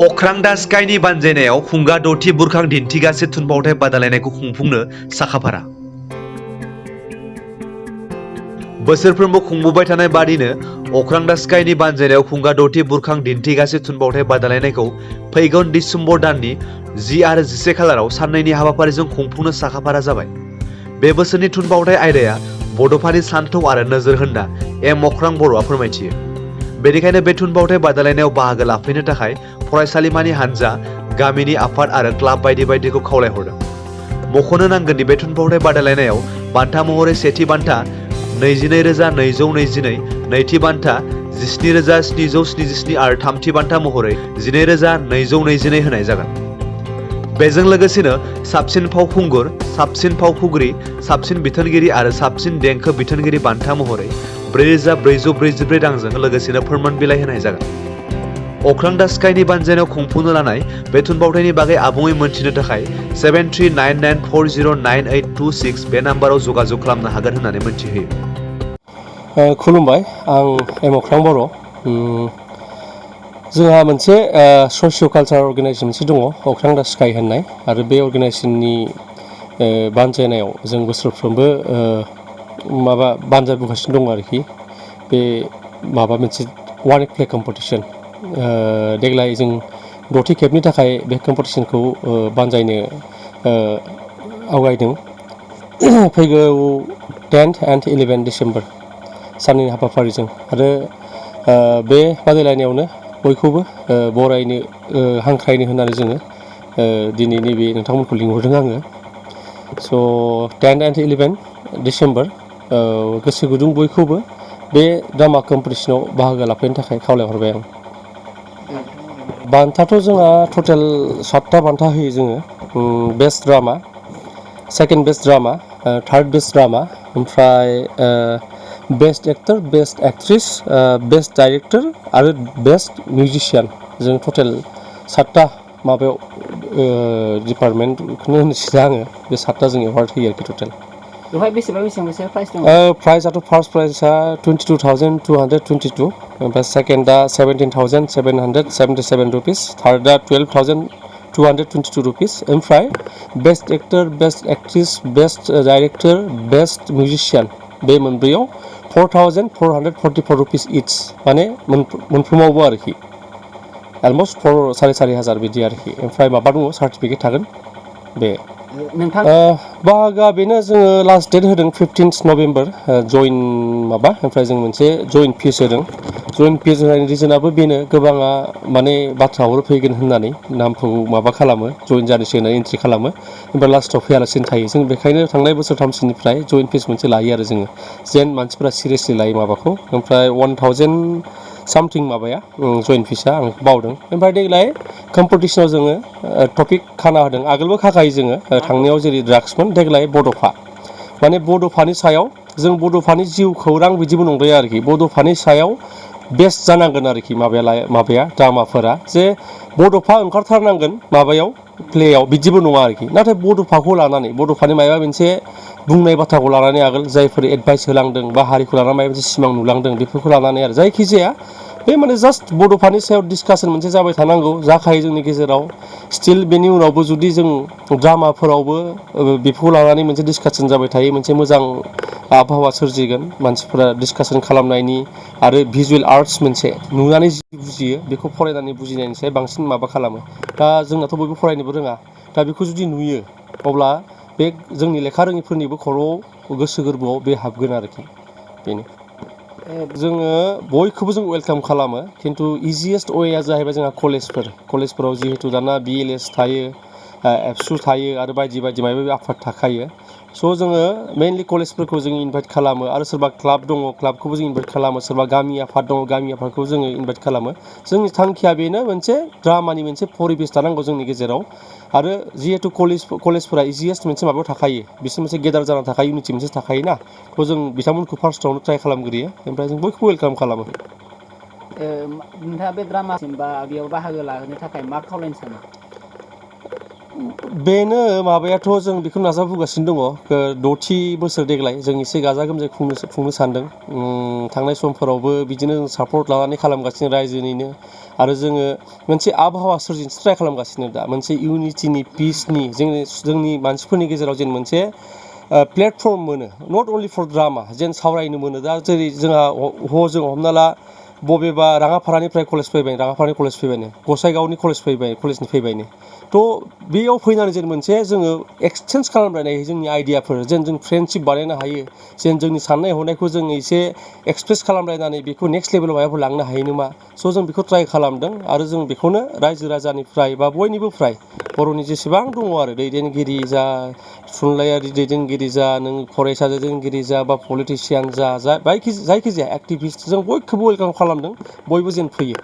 अख्रांदा स्काइनि बानजायनायाव खुंगा दथि बुरखां दिन्थिगासे थुनफावथाय बादायलायनायखौ खुंफुंनो साखाफारा। बोसोरफ्रोमबो खुंबोबाय थानाय बादिनो अख्रांदा स्काइनि बानजायनायाव खुंगा दथि बुरखां दिन्थिगासे थुनफावथाय बादायलायनायखौ फैगोन डिसेम्बर दाननि 10 आरो 11 खालाराव साननैनि हाबाफारिजों खुंफुंनो साखाफारा जाबाय। बे बोसोरनि थुनफावथाय आयदाया बड'फानि सानथौ आरो नोजोर होनना एम अख्रां बर'आ फोरमायथियो। बेनिखायनो बे थुनफावथाय बादायलायनायाव बाहागो लाफैनो थाखाय फरायसालिमानि हानजा, गामिनि आफाद आरो क्लाब बायदि बायदिखौ खावलायहरदों। मख'नो नांगोनदि बे थुनफावथाय बादायलायनायाव बान्था महरै सेथि बान्था 22,222, नैथि बान्था 17,777 आरो थामथि बान्था महरै 12,221 होनाय जागोन। बेजों लोगोसेनो साबसिन फावखुंगुर, साबसिन फावखुंग्रि, साबसिन बिथोनगिरि आरो साबसिन देंखो बिथोनगिरि बान्था महरै 4,444 रांजों लोगोसेनो फोरमान बिलाइ होनाय जागोन। अख्रांदा स्काइनि बानजायनायाव खुंफुंनो लानाय बे थुनफावथायनि बागै आबुङै मोनथिनो थाखाय 7399409826 बे नाम्बाराव जगाजग खालामनो हागोन होननानै मोनथिहोयो। खुलुमबाय, आं एम अख्रां बर'। जोंहा मोनसे ससिय' कालचार अर्गेनाइजेसन मोनसे दङ, अख्रांदा स्काइ होननाय, आरो बे अर्गेनाइजेसननि बानजायनायाव जों बोसोरफ्रोमबो बानजायबोगासिनो दङ आरोखि। बे मोनसे वान प्ले कम्पिटिसन। देग्लाय जों दथि खेबनि थाखाय बे कम्पिटिसनखौ बानजायनो आवगायदों। फैगौ 10 and 11 डिसेम्बर साननैनि हाबाफारिजों, आरो बे बादायलायनायावनो बयखौबो बरायनो हांख्रायनो होननानै जोङो दिनैनि बे नोंथांमोनखौ लिंहरदों आङो। स' 10 and 11 डिसेम्बर गोसो गुदुं बयखौबो बे ड्रामा कम्पिटिसनाव बाहागो लाफैनो थाखाय खावलायहरबाय आं। बान्थाथ' जोंहा टटेल 7टा बान्था होयो जोङो। Best drama, second best drama, third best drama, ओमफ्राय best actor, best actress, best director आरो बेस्ट मिउजिशियान। जों टटेल 7टा माबायाव डिपार्टमेन्टखौनो होनोसै आङो। बे 7टा जों एवार्ड होयो आरोखि टटेल। बेवहाय बेसेबांसो प्राइस दङ? प्राइसआथ' फार्स्ट प्राइसआ 22,222, ओमफ्राय सेकेन्डआ 17,777 रुपिस, थार्डआ 12,222 रुपिस, ओमफ्राय best actor, best actress, best director, best musician, बे मोनब्रैयाव 4,444 रुपिस इट्स, माने मोनफ्रोमावबो आरोखि अलमस्ट 4,500 बिदि आरोखि। ओमफ्राय माबा दङ, सार्टिफिकेट थागोन। बे बाहागोआ बेनो, जोङो लास्ट डेट होदों 15 नभेम्बर जइन ओमफ्राय जों मोनसे जइन फिस होदों। जइन फिस होनायनि रिजनाबो बेनो, गोबाङा माने बाथ्रा फैगोन होननानै नामखौ माबा खालामो, जइन जानोसै होननानै एन्ट्रि खालामो, ओमफ्राय लास्टआव फैयालासिनो थायो। जों बेखायनो थांनाय बोसोरथामसोनिफ्राय जइन फिस मोनसे लायो आरो जोङो, जेन मानसिफोरा सिरियासलि लायो माबाखौ। ओमफ्राय 1,000 सामथिं माबाया जइन फिसा, आं बावदों। ओमफ्राय देग्लाय कम्पिटिसनाव जोङो टपिक खाना होदों, आगोलबो खाखायो जोङो, थांनायाव जेरै ड्राग्समोन, देग्लाय बड'फा। माने बड'फानि सायाव, जों बड'फानि जिउ खौरां बिदिबो नंद्राया आरोखि, बड'फानि सायाव बेस्ट जानांगोन आरोखि माबाया ड्रामाफोरा, जे बड'फा ओंखारथारनांगोन माबायाव प्लेयाव, बिदिबो नङा आरोखि। नाथाय बड'फाखौ लानानै, बड'फानि माबा मोनसे बुंनाय बाथ्राखौ लानानै, आगोल जायफोर एडभाइस होलांदों बा हारिखौ लानानै माबा मोनसे सिमां नुलांदों, बेफोरखौ लानानै आरो जायखिजाया बे माने जास्ट बड'फानि सायाव डिसकासन मोनसे जाबाय थानांगौ, जाखायो जोंनि गेजेराव। स्टिल बेनि उनावबो जुदि जों ड्रामाफोरावबो बेफोरखौ लानानै मोनसे डिसकासन जाबाय थायो, मोनसे मोजां आबहावा सोरजिगोन, मानसिफोरा डिसकासन खालामनायनि, आरो भिजुवेल आर्ट्स मोनसे नुनानै जि बुजियो बेखौ फरायनानै बुजिनायनि सायाव बांसिन माबा खालामो। दा जोंनाथ' बयबो फरायनोबो रोङा, दा बेखौ जुदि नुयो अब्ला बे जोंनि लेखा रोङिफोरनिबो खर'आव, गोसो गोरबोआव बे हाबगोन आरोखि। बेनो जोङो बयखौबो जों वेलकाम खालामो, खिन्थु इजिएस्ट वेया जाहैबाय जोंहा कलेजफोराव जिहेतु दाना BLS थायो, एबसु थायो, आरो बायदि बायदि माबा माबि आफाद थाखायो। स' जोङो मेइनलि कलेजफोरखौ जों इनभाइट खालामो, आरो सोरबा क्लाब दङ, क्लाबखौबो जों इनभाइट खालामो, सोरबा गामि आफाद दङ, गामि आफादखौ जोङो इनभाइट खालामो। जोंनि थांखिया बेनो, मोनसे ड्रामानि मोनसे परिबेस थानांगौ जोंनि गेजेराव। आरो जिहेतु कलेजफोरा इजिएस्ट मोनसे माबायाव थाखायो, बिसोर मोनसे गेदार जाना थाखायो, इउनिटि मोनसे थाखायोना, थ' जों बिथांमोनखौ फार्स्टआवनो ट्राइ खालामग्रोयो, ओमफ्राय जों बयखौबो वेलकाम खालामो। नोंथाङा बे ड्रामासिम बा बेयाव बाहागो लाहोनो थाखाय मा खावलायनो सानो? बेनो माबायाथ' जों बेखौ नाजाबोगासिनो दङ 6थि बोसोर देग्लाय जों एसे गाजा गोमजायै खुंनो सानदों थांनाय समफोरावबो बिदिनो सापर्ट लानानै खालामगासिनो रायजोनिनो आरो जोङो मोनसे आबहावा सोरजिनो ट्राइ खालामगासिनो दा मोनसे इउनिटिनि पिसनि जोंनि मानसिफोरनि गेजेराव जेन मोनसे प्लेटफर्म मोनो नट अनलि फर ड्रामा जेन सावरायनो मोनो दा जेरै जोंहा जों हमना ला बबेबा राङाफारानिफ्राय कलेज फैबाय राङाफारानि कलेज फैबायनो गसाइगावनि कलेजनि फैबायनो थ' बेयाव फैनानै जेन मोनसे जोङो एक्सचेन्ज खालामलायनो हायो जोंनि आइडियाफोर जेन जों फ्रेन्डशिप बानायनो हायो जेन जोंनि साननाय हनायखौ जों एसे एक्सप्रेस खालामलायनानै बेखौ नेक्स्ट लेभेलाव माबाफोर लांनो हायो नामा स' जों बेखौ ट्राइ खालामदों आरो जों बेखौनो रायजो राजानिफ्राय बा बयनिबोफ्राय बर'नि जेसेबां दङ आरो दैदेनगिरि जा थुनलाइयारि दैदेनगिरि जा नों फरायसा दैदेनगिरि जा बा पलिटिसियान जा जायखिजाया एक्टिभिस्ट जों बयखौबो वेलकाम खालामदों बयबो जेन फैयो